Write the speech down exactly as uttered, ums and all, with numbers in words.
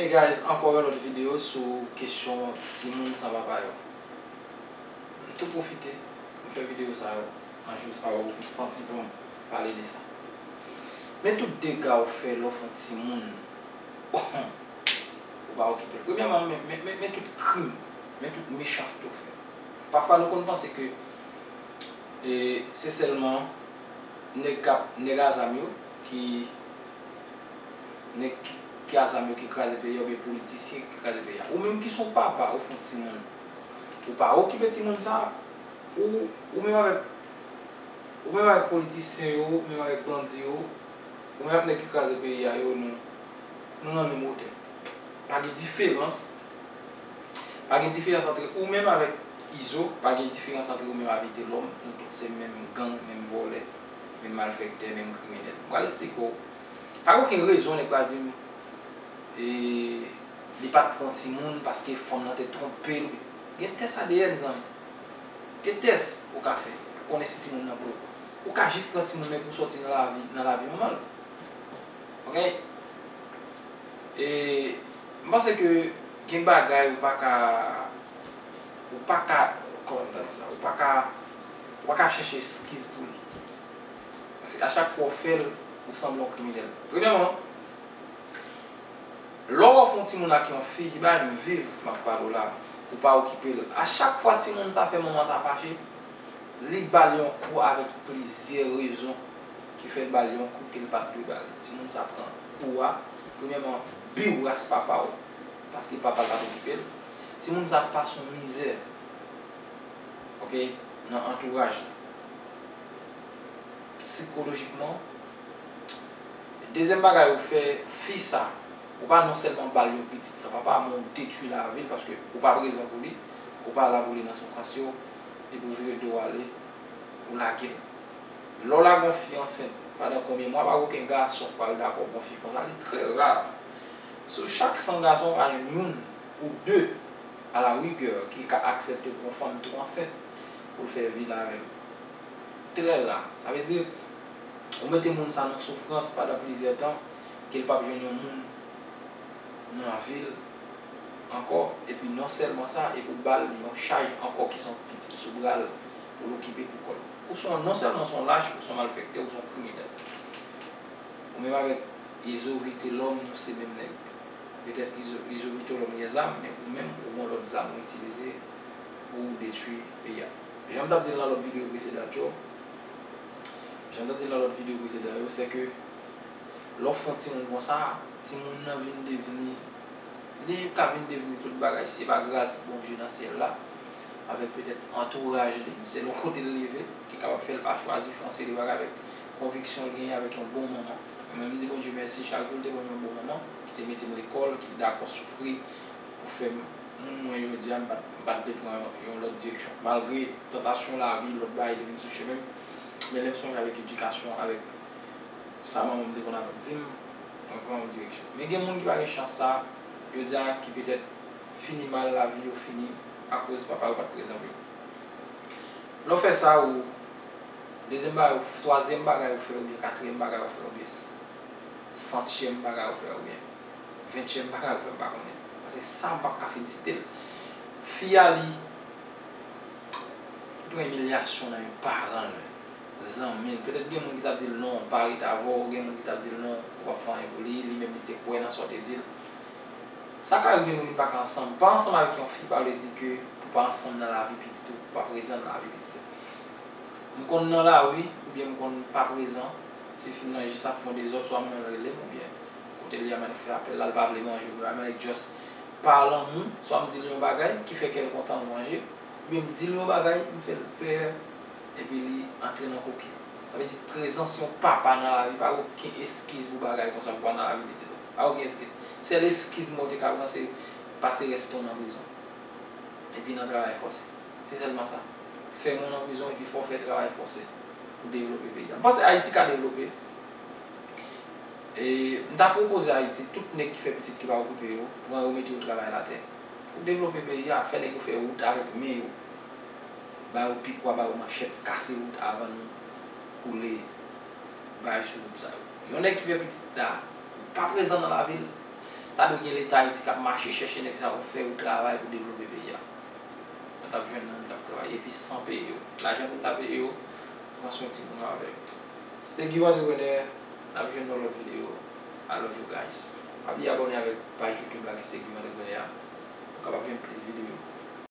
Hey guys, ankò yon lòt videyo sou kesyon timoun san papa yo. M tou pwofite, m fè videyo sa yo, nan jou sa yo, m santi pou m pale de sa. Men tout dega w fè lè w fè yon timoun, ou pa okipe l. Premyèman, men, men, men, men tout krim, men tout mechanste w fè. Pafwa nou konn panse ke, e, se sèlman nèg k ap, nèg a zam yo ki, nèg ki, ki a zam yo ki kraze peyi a, oubyen politisyen ki kraze peyi a. Ou menm ki se yon papa, ou fè yon timoun, ou pa okipe timoun sa, ou, ou menm avèk, ou menm avèk politisyen yo, ou menm avèk bandi yo, ou menm avèk nèg ki kraze peyi a yo, nou, nou nan menm wotè. Pa gen diferans. Pa gen diferans antre ou menm avèk Izo, pa gen diferans antre ou menm avèk Vitelòm, nou tout se menm gang, menm vòlè, menm malfektè, menm kriminèl. M pral esplike w. Pa gen okenn rezon nèg la di m, e, li pa t pran timoun paske fanm nan te twonpe l. Gen tès A D N, zanmi. Gen tès ou ka fè pou konnen si timoun nan pou ou. Ou ka jis pran timoun men pou sòti nan lavi, nan lavi manman l. Ok? E, m panse ke gen bagay ou pa ka, ou pa ka, kòman m ta di sa, ou pa ka, ou pa ka chèche eskiz pou li. Paske a chak fwa w fè l, ou sanble yon kriminèl. Premyèman, lè w wè w fè yon timoun ak yon fi, ki bagay m viv, m ap pale w la, ou pa okipe l. A chak fwa timoun sa fè manman sa fache, li ba l yon kou avèk plizyè rezon ki fè l ba l yon kou ke l pa t dwe ba l. Timoun sa pran kou a, premyèman, biw ras papa w, paske papa l pa t okipe l. Timoun sa pase yon mizè, ok, nan antouraj la. Sikolojikman, dezyèm bagay ou fè, fi sa, ou pa non sèlman ba l yon pitit san papa, men ou detwi lavi l paske ou pa prezan pou li, ou pa la pou li nan soufrans yo, epi ou vire do w ale, ou lage l. Lè w lage yon fi ansent pandan konbyen mwa, pa gen okenn gason k pral dakò pou yon fi konsa, li trè ra. Sou chak san gason, ou ka jwenn youn ou de, alarigè, ki ka aksepte pou yon fanm tou ansent pou l fè vi l avè l. Trè ra. Sa vle di, ou mete moun sa nan soufrans pandan plizyè tan, ke l p ap jwenn yon moun nan vi l ankò, epi non sèlman sa, epi ou ba l yon chaj ankò ki se yon pitit sou bra l pou l okipe pou kò l. Ou se yon, non sèlman w se yon lach, ou se yon malfektè, ou se yon kriminèl. Ou menm avèk Izo Vitelòm, nou se menm nèg. Petèt Izo, Izo Vitelòm gen zam, men ou menm, ou gen lòt zam ou itilize pou w detwi peyi a. Jan m t ap di l nan lòt videyo presedan yo, jan m t ap di l nan lòt videyo presedan yo, se ke lè w fè yon timoun konsa, timoun nan vin devni, li ka vin devni tout bagay, se pa gras Bondye nan syèl la, avèk petèt antouraj li, selon kote l leve, ki kapab fè l pa chwazi fè yon seri de bagay avèk konviksyon l genyen, avèk yon bon manman. Mwen menm, m di Bondye mèsi chak jou l te ban m yon bon manman, ki te mete m lekòl, ki te dakò soufri pou fè m moun mwen jodi a, m pa t, m pa t vle pran yon, yon lòt direksyon. Malgre tantasyon lavi, lòt bagay te vin sou chemen m, men lè m sonje avèk edikasyon, avèk sa manman m te konn ap di m, mwen pran yon direksyon. Men gen moun ki pa gen chans sa, jodi a, ki petèt fini mal, lavi yo fini akoz papa yo pa t prezan pou yo. Lè w fè sa, ou, dezyèm bagay, ou, twazyèm bagay ou fè, oubyen katriyèm bagay ou fè, oubyen santyèm bagay ou fè, oubyen ventyèm bagay ou fè, m pa konnen. Paske sa, m p ap ka fin site l. Fi a, li, li pran imilyasyon nan men paran l, zanmi l. Petèt gen moun ki t ap di l non, pa ret avè w, gen moun ki t ap di l non, ou p ap fè anyen pou li, li menm li te kwè nan sa w te di l. Sa ka rive nou vin pa ka ansanm. Pa ansanm avèk yon fi pa vle di ke pou pa ansanm nan lavi pitit ou, pou pa prezan nan lavi pitit ou. M konn nan lari, oubyen m konn pa prezan, tifi m nan jis ap fè yon dezòd, swa m nan l rele m, oubyen kote l ye a m annik fè apèl la, l pa vle manje, oubyen m annik just pa lanmou, swa m di l yon bagay ki fè kè l kontan, l manje, oubyen m di l yon bagay, m fè l pè, epi li antre nan koki. Sa vle di prezans yon papa nan lavi pa okenn eskiz pou bagay konsa pou pa nan lavi pitit ou. Pa okenn eskiz. Sèl eskiz mwen ou te ka pran se pase rès tan w nan prizon. Epi nan travay fòse. Se sèlman sa. Fè moun an prizon epi fò w fè travay fòse pou devlope peyi a. M panse Ayiti ka devlope. E m ta pwopoze Ayiti, tout nèg ki fè pitit ki pa okipe yo, pran yo mete yo travay latè. Pou devlope peyi a, fè nèg yo fè wout avèk men yo. Ba yo pikwa, ba yo manchèt, kase wout avan nou koule bagay sou wout sa yo. Yon nèg ki fè pitit la, ou pa prezan nan lavi l, Ta dwe gen Leta Ayiti k ap mache chèche nèg sa yo fè yo travay pou devlope peyi a. Yo t ap jwenn nan moun k ap travay epi san peye yo. Lajan moun ta peye yo, pran swen timoun yo avè yo. Se te Guy Entrepreneur, n ap jwenn nan lòt videyo. I love you guys. Pa bliye abòne avèk paj YouTube la ki se Guy Entrepreneur a. Ou kapab jwenn plis videyo.